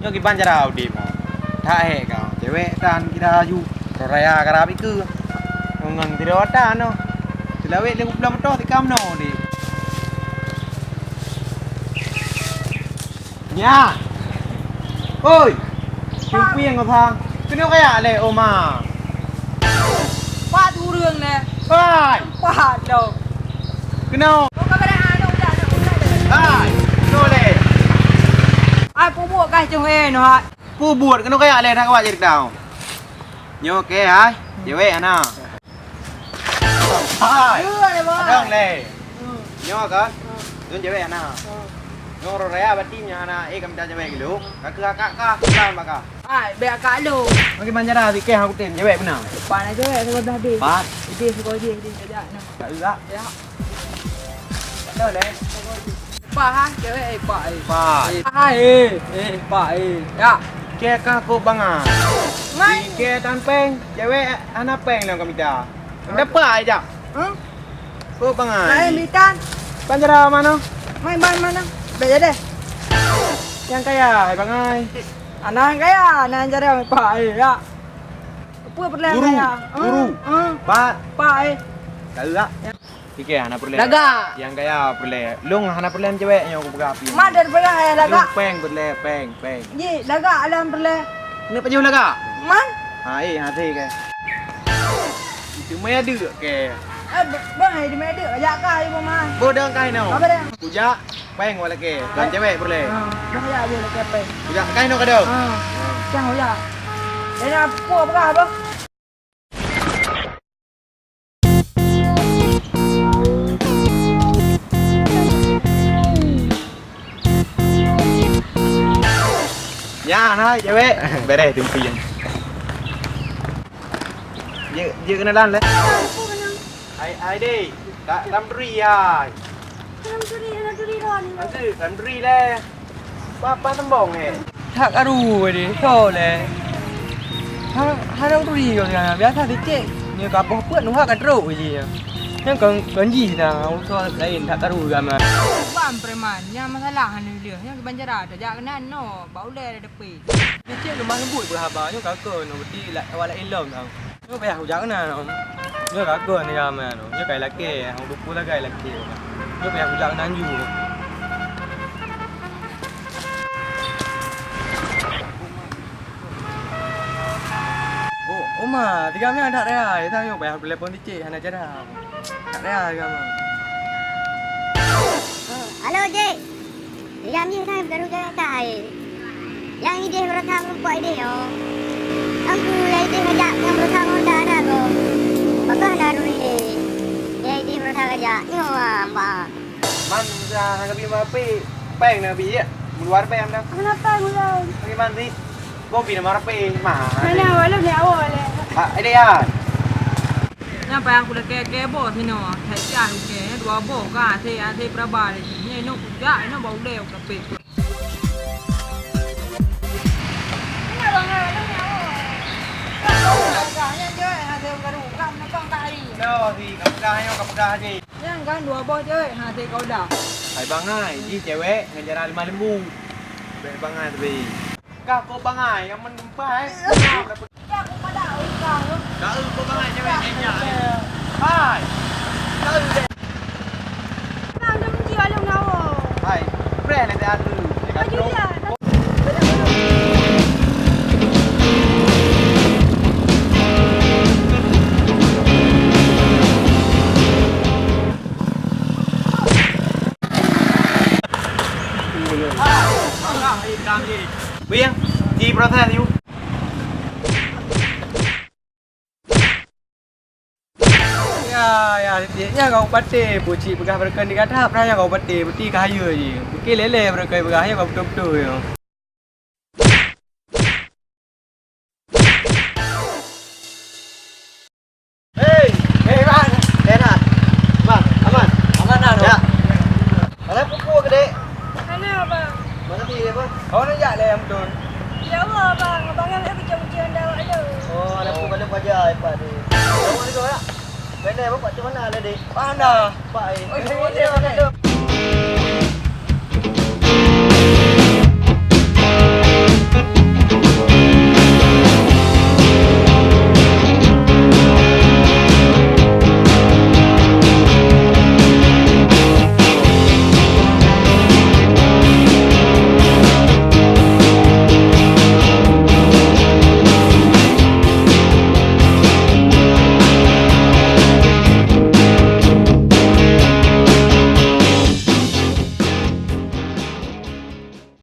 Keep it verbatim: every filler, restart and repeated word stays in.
Kiban cara udép. That hek ka. Cewek tan kira aju. Raya karab ikeue. Ngon tiro tan noh. Seulawet lheueh bulan beutôi tikam noh udép. Nya. Oi. Cumpeng ngon sang. Keunoe kaya lé oma. Pat ureueng nè. Hai. Pat dong. Keunoe. Kau ka bada aneuk udah aneuk udah deh. Hai. Keunoe lé. Ai pubuet kah cung eh noh. Pubuet keunoe kaya lé that kawat jadi tau. Nyoe ke hai. Cewek hana. Hai. Dua lé, Bang. Adong lé. Hmm. Nyoe ka. Hmm. Nyoe cewek hana. Hmm. Nyoe roh raya batin nyang hana eh ka mita cewek gelo. Ka keu akak kah, bukan bak kah. Hai, bèk akak lôn. Bagaimana cara sikeh aku tem cewek beuna? Pan aja ya, sekolah dah deh. Pan. Deh, sekolah deh, deh, kejap nah. Tak juga. Ya. Betul eh. Pak ha, cewek eh, pak eh. Pak. Eh, pak eh, eh, pak eh. Ya. Ke kah kok bangai. Mai. Ke tan peng, cewek hana peng lom ka mita. Dapat aja. Huh? Kok bangai. Lain bitan. Panjara mana? Mai ban mana? Bèk jadi. Nyang kaya hai bangai. Anak kaya, anak jara pak eh, ya. Apa peureulèe guru, kaya? Guru. Ah, ah. Pak. Pak eh. Kaya. Sikeh hana peureulèe. Lagak. Nyang kaya peureulèe. Lôn hana peureulèe cewek nyang kupeugah api. Mak dan peureulèe hai lagak. Lôn peng peureulèe, peng, peng. Ji, lagak alam peureulèe. Ni pajoh lagak? Man? Ha, eh, ha, sikeh. Itu maya deuk ke? Eh, bang, itu maya deuk. Jak kah, ibu man? Boh dong kah inoe? Apa dah? Kujak, peng wala ke. Kan cewek peureulèe. Ha, dah jak je lagi peng. Kujak kah inoe kadang? Ha. Cang ya. Ini apa, apa, apa? Ya, hai, cewek. Beres tumpi. Jeuet, jeuet kenalan lé. Hai, hai deh. Tak lam duri ai. Lam duri, lam duri ron. Lam duri lé. Papa tembong eh. That karu deh, so lé. Ha, hana turi kau sekarang. Biasa sikit. Ni kapoh peuet nuha ka trok je. Nyang kon, kon jih dah, usaha lain that karu agama. Bang preman, nyang masalah anu dia. Nyang kebanjara dah jak kena no, bak ulèe dah depan. Sikit lemah lembut berhaba, nyang kakak no, berarti awak lain lom dah. Nyoe payah kujak keunan, Om. Nyoe ragon ni ramai nyoe. Nyoe kai lakée, hong buku lagai lakée. Nyoe payah kujak keunan ju. Oh, Oma, tiga meunan that raya. Nyoe payah telepon dicek, hana cara. That raya tiga meunan. Halo, Jek. Nyang jih kan baru jalan kai. Nyang idéh beurasa meurumpok idéh nyoe. Aku nyang idéh ngajak nyang beurasa ngon Honda na ko. Pakon na rui idéh. Nyang idéh beurasa ngajak nyoe ah, mbak. Man, usaha ngabi mapi, peng na bi ya. Meuluar peng dah. Kenapa mulai? Bagaimana sih? Bobi nama rapi mah. Mana walau ni awal leh. Ah, idéh ya. Nyan payah kulakée-kée boh sinoe. Hai cah lukée, dua boh ka, asai, asai peuraba lé jih. Nyan inong kujak, inong bak ulée ulapéh. Nyan jeuet, asai ugaru, ka meunabang ka hai. Yo, si, ka peugah nyoe, ka peugah jih. Nyan kan dua boh jeuet, ha, asai kaudah. Hai bangai, jih cewek ngeujara lemah lembut. Bèk bangai tapi. Kah kok bangai, nyang meunumpah, eh. Kah kok bangai, cewek kenya, eh. Hai. Kah deh. Hai. Preh, nanti aku. Maju dia. Bang, eh, kami. Bang, di proses, you. Ya, ya, ya, kau patéh, buci peugah beureukan di gata, peuraya kau patéh, beuti ka hayeue jih. Bukit lélée beureukan peugah, ya, kau beutôi-beutôi, ya. Hei, hei, Bang. Sehat. Bang, aman? Aman, aman. Ya. Mana pukul gede? Mana, Bang? Mana dia, Bang? Kau nak jak leh, Abdul? Ya Allah, Bang. Abang kan nak bincang-bincang dah awak lu. Oh, ada pukul mana paja, iPad ni. Kamu ni kau nak? Kena, Bang, tu mana ada, Dek? Mana? Pak, eh. Oh, dia, dia, dia.